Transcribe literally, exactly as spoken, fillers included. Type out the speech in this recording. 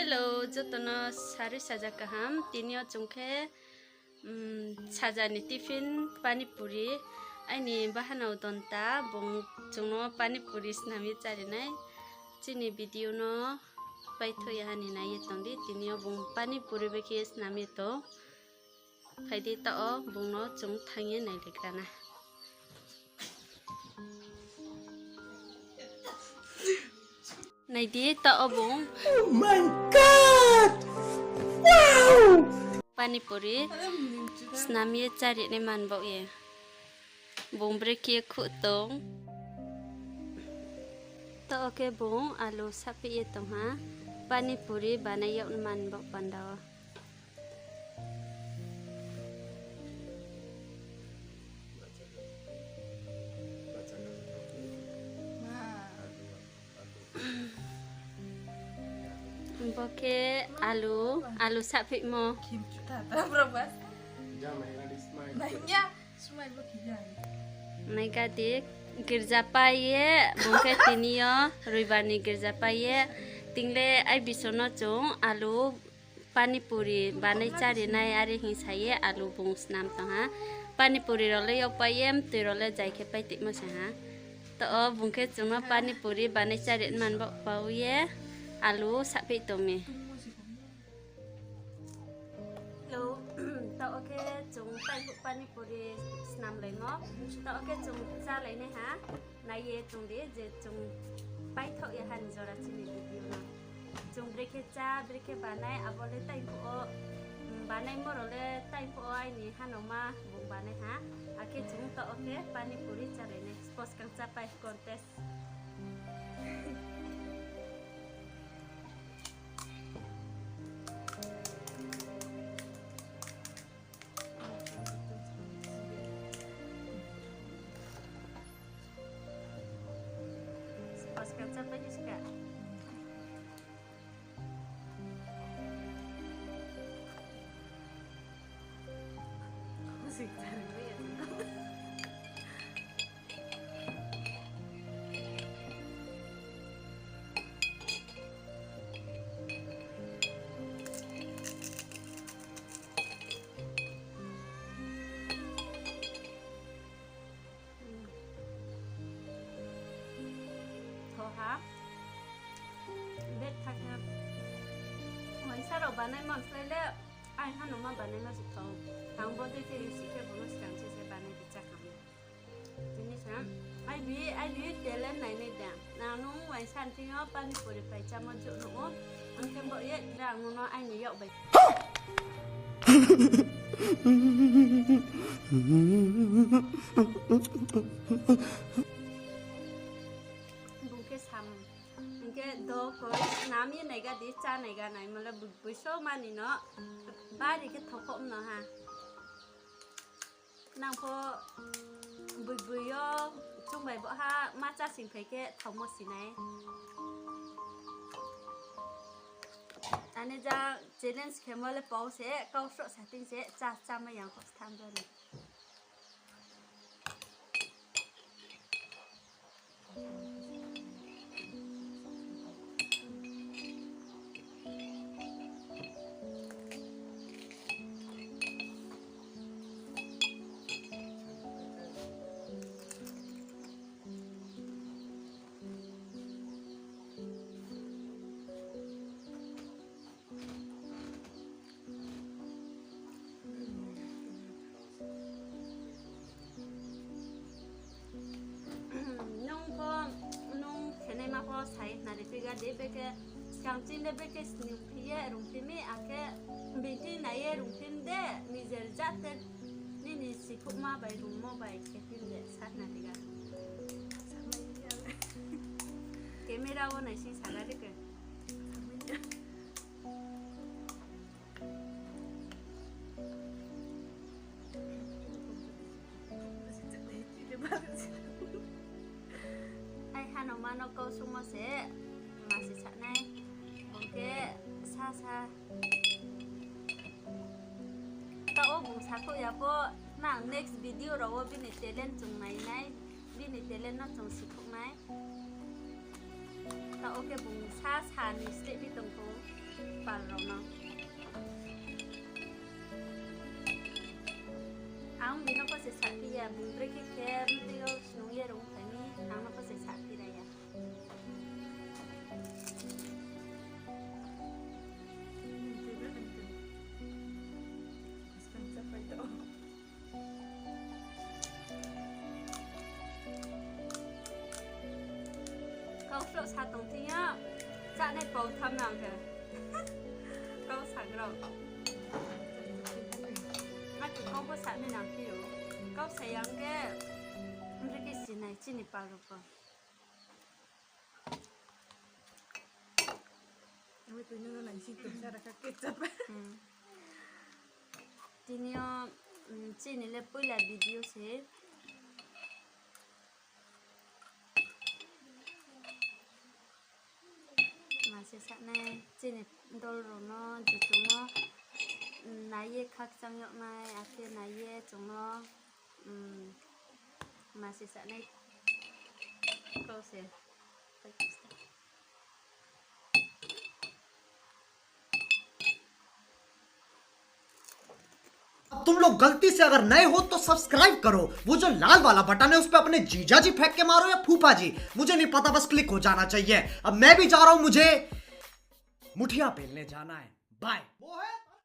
Hello, joto no sarui saja kaham. Tini yo chung khe, um, saja ni tiffin pani puri. Aini bahanao Donta, bung chung no pani puri snam ye chári nai. Chini video no paithoh ya ha ni nai ye tong di. Tini yo bung pani puri bai khe snam ye tong. Phai di, taoh wo bung no chung thanng ye nailaigra na. Nai di, taoh wo bung. Oh my God! Wow! Pani puri snam ye chári nai man baoh ye. Bung brekhe ye khuh tong. Taoh wo khe bung alu sapheih ye tong ha. Pani puri banai yag man baoh panda wo. Bo khe alu, alu sapheihmo. Nai ga di, girza pai ye, bung khe tini yo roibar ni girza pai ye, ting le ai biso no chung alu pani puri banai chári nai are hing sa ye alu bung snam tong ha. Pani puri rao le yagpai ye, mtoi rao le jai khe pai timo se ha. Taoh wo bung khe chung no pani puri banai chári man baoh pau ye alu sapheih tong mi. Hello, taoh wo khe chung taiphuh pani puri snamlaimo. Taoh wo khe chung chálai nai ha. Nai ye tong di je chung paithoh ya ha ni jora chini video no. Chung brekhe chá, brekhe banai, abo le taiphuh wo, um, banaimo rao le taiphuh wo aini hanoma bung banai ha. Akhe chung taoh wo khe pani puri chálai nai. Spo skang chápai contest. Tho ha. Betha khe. Uaingsa rao banaimo slái le, ai hanoma banaima se tho. Ang bo dei khe risi khe bung no skang se se banai di chá kha. Tini sa, ai bi, ai bi talent nainai da. Nang nung uaingsa ni thing yo pani puri pai chámo jouh nuh ou. Ang khe bo ye, ang nung no aini yak bai. Bung khe sam, hing khe do koi, snam ye naiga di, chá naiga naimo le boi so mani no, bari khe thokhom no ha. Nang pho boi boi yo chung bai bo ha ma chá sing phai khe thaomo si nai. Ani ja challenge khemo le pau se, kau sroh sa ting se, chá, chá mai yang kho tham jani. Nung pho, nung khenaima pho sai nari phiga de, bekhe skang chini de bekhe sning phi ye rung phi mi, akhe bini nai ye rung phi de, nijer jat te nini sikhouhma bai rungmo bai khe phi de, sa nariga. Camera wo naising sa nari khe. Ai hanoma no kau sumo se, ma se sa nai, bung khe sa sa. Taoh wo bung sakhouh ya pho, nang next video rao wo bini talent chung nai nai, bini talent no chung sikhouh nai. Taoh wo khe bung sa sa ni step phi tong khou. Khe khe mtui yo snung ye rung phai mi, ang no pho se saphi ra ya. Kau sloh sa tong thing yo, chánai pau tham nang khe. Kau sa grao. Ati kau pho sa ni nang phi ou. Kau sa yang khe, mri khe sinai chini pal rao pho. Abo tui no nang si tong sa ra kha ketchup. Hmm. Tini yo, mm, chini le poila video se. Ma se sanai chini dol rao no, je chung no, mm, nai ye khakchang yag nai, akhe nai ye chung no, mm, ma se sanai kau se. अब तुम लोग गलती से अगर नए हो तो सब्सक्राइब करो, वो जो लाल वाला बटन है उस पे अपने जीजा जी फेंक के मारो या फूफा जी, मुझे नहीं पता, बस क्लिक हो जाना चाहिए। अब मैं भी जा रहा हूं, मुझे मुठिया पेलने जाना है। बाय।